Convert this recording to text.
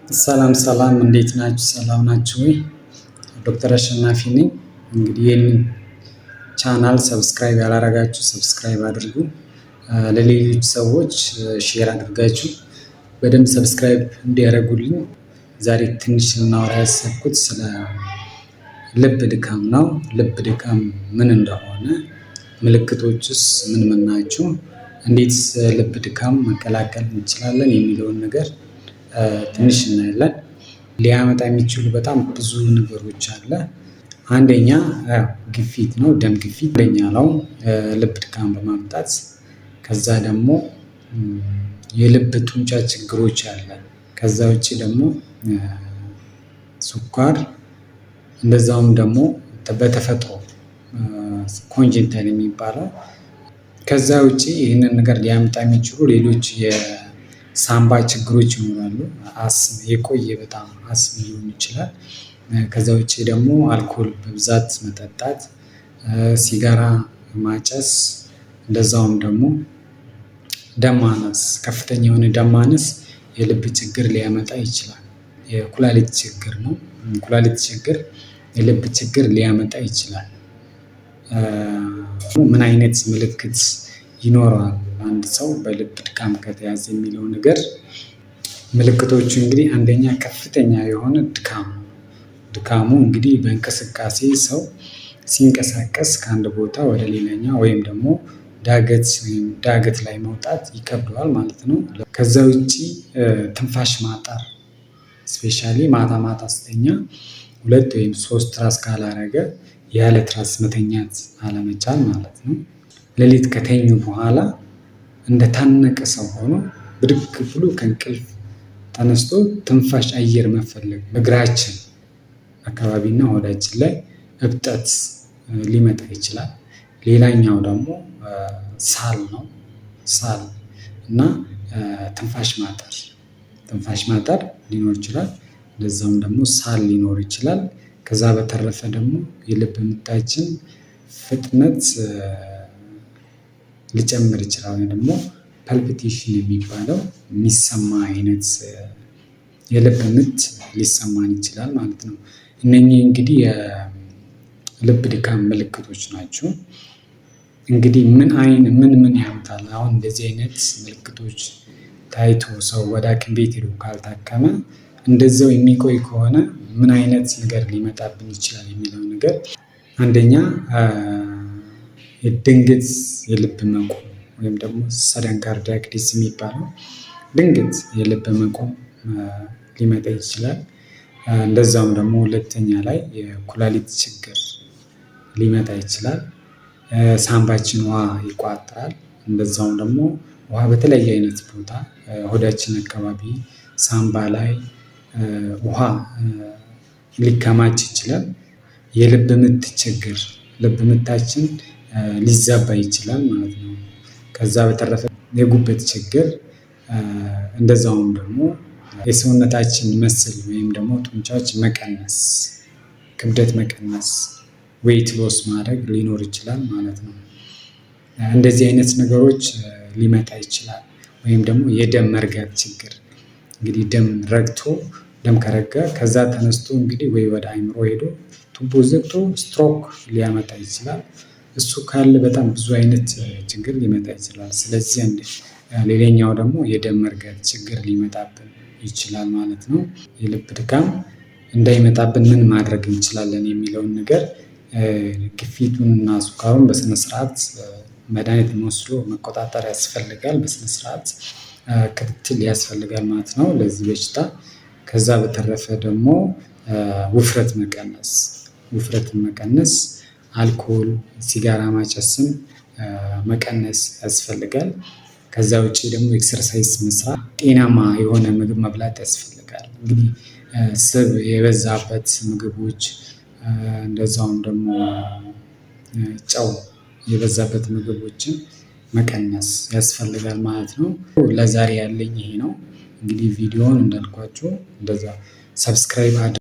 ሰላም ሰላም፣ እንዴት ናችሁ? ሰላም ናችሁ ወይ? ዶክተር አሸናፊ ነኝ። እንግዲህ ይህንን channel subscribe ያላረጋችሁ subscribe አድርጉ። ለሌሎች ሰዎች share አድርጋችሁ በደንብ subscribe እንዲያደርጉልኝ። ዛሬ ትንሽ ልናወራ ያሰብኩት ስለ ልብ ድካም ነው። ልብ ድካም ምን እንደሆነ፣ ምልክቶችስ ምን ምን ናቸው፣ እንዴት ልብ ድካም መከላከል እንችላለን የሚለውን ነገር ትንሽ እናያለን። ሊያመጣ የሚችሉ በጣም ብዙ ነገሮች አለ። አንደኛ ግፊት ነው፣ ደም ግፊት አንደኛ ነው፣ ልብ ድካም በማምጣት። ከዛ ደግሞ የልብ ጡንቻ ችግሮች አለ። ከዛ ውጭ ደግሞ ስኳር፣ እንደዛውም ደግሞ በተፈጥሮ congenital የሚባለው። ከዛ ውጭ ይህንን ነገር ሊያመጣ የሚችሉ ሌሎች የሳምባ ችግሮች ይኖራሉ። አስም፣ የቆየ በጣም አስም ሊሆን ይችላል። ከዛ ውጭ ደግሞ አልኮል በብዛት መጠጣት፣ ሲጋራ ማጨስ፣ እንደዛውም ደግሞ ደም ማነስ፣ ከፍተኛ የሆነ ደም ማነስ የልብ ችግር ሊያመጣ ይችላል። የኩላሊት ችግር ነው። ኩላሊት ችግር የልብ ችግር ሊያመጣ ይችላል። ምን አይነት ምልክት ይኖረዋል አንድ ሰው በልብ ድካም ከተያዘ የሚለው ነገር፣ ምልክቶቹ እንግዲህ አንደኛ ከፍተኛ የሆነ ድካም ነው። ድካሙ እንግዲህ በእንቅስቃሴ ሰው ሲንቀሳቀስ ከአንድ ቦታ ወደ ሌላኛ ወይም ደግሞ ዳገት ወይም ዳገት ላይ መውጣት ይከብደዋል ማለት ነው። ከዛ ውጪ ትንፋሽ ማጠር፣ especially ማታ ማታ ስተኛ ሁለት ወይም ሶስት ትራስ ካላረገ ያለ ትራስ መተኛት አለመቻል ማለት ነው። ሌሊት ከተኙ በኋላ እንደታነቀ ሰው ሆኖ ብድግ ብሎ ከእንቅልፍ ተነስቶ ትንፋሽ አየር መፈለግ፣ እግራችን አካባቢና ሆዳችን ላይ እብጠት ሊመጣ ይችላል። ሌላኛው ደግሞ ሳል ነው። ሳል እና ትንፋሽ ማጠር ሊኖር ይችላል። እንደዛውም ደግሞ ሳል ሊኖር ይችላል። ከዛ በተረፈ ደግሞ የልብ ምታችን ፍጥነት ሊጨምር ይችላል ወይም ደግሞ palpitation የሚባለው የሚሰማ አይነት የልብ ምት ሊሰማን ይችላል ማለት ነው። እነኚህ እንግዲህ የልብ ድካም ምልክቶች ናቸው። እንግዲህ ምን ምን ያመጣል? አሁን እንደዚህ አይነት ምልክቶች ታይቶ ሰው ወደ ሐኪም ቤት ሄዶ ካልታከመ እንደዛው የሚቆይ ከሆነ ምን አይነት ነገር ሊመጣብን ይችላል የሚለው ነገር፣ አንደኛ የድንገት የልብ መቆም ወይም ደግሞ sudden cardiac death የሚባለው ድንገት የልብ መቆም ሊመጣ ይችላል። እንደዛውም ደግሞ ሁለተኛ ላይ የኩላሊት ችግር ሊመጣ ይችላል። ሳምባችን ውሃ ይቋጥራል። እንደዛውም ደግሞ ውሃ በተለያየ አይነት ቦታ ሆዳችን አካባቢ፣ ሳምባ ላይ ውሃ ሊከማች ይችላል። የልብ ምት ችግር፣ ልብ ምታችን ሊዛባ ይችላል ማለት ነው። ከዛ በተረፈ የጉበት ችግር፣ እንደዛውም ደግሞ የሰውነታችን muscle ወይም ደግሞ ጡንቻዎች መቀነስ፣ ክብደት መቀነስ፣ weight loss ማድረግ ሊኖር ይችላል ማለት ነው። እንደዚህ አይነት ነገሮች ሊመጣ ይችላል። ወይም ደግሞ የደም መርጋት ችግር፣ እንግዲህ ደም ረግቶ፣ ደም ከረጋ ከዛ ተነስቶ እንግዲህ ወይ ወደ አይምሮ ሄዶ ቱቦ ዘግቶ ስትሮክ ሊያመጣ ይችላል። እሱ ካለ በጣም ብዙ አይነት ችግር ሊመጣ ይችላል። ስለዚህ ሌላኛው ደግሞ የደም መርጋት ችግር ሊመጣብን ይችላል ማለት ነው። የልብ ድካም እንዳይመጣብን ምን ማድረግ እንችላለን የሚለውን ነገር፣ ግፊቱን እና ስኳሩን በስነ ስርዓት መድኃኒት ወስዶ መቆጣጠር ያስፈልጋል። በስነ ስርዓት ክትትል ያስፈልጋል ማለት ነው ለዚህ በሽታ። ከዛ በተረፈ ደግሞ ውፍረት መቀነስ፣ ውፍረትን መቀነስ፣ አልኮል፣ ሲጋራ ማጨስን መቀነስ ያስፈልጋል። ከዛ ውጪ ደግሞ exercise መስራት፣ ጤናማ የሆነ ምግብ መብላት ያስፈልጋል። እንግዲህ ስብ የበዛበት ምግቦች፣ እንደዛውም ደግሞ ጨው የበዛበት ምግቦችን መቀነስ ያስፈልጋል ማለት ነው። ለዛሬ ያለኝ ይሄ ነው። እንግዲህ ቪዲዮውን እንዳልኳችሁ እንደዛ subscribe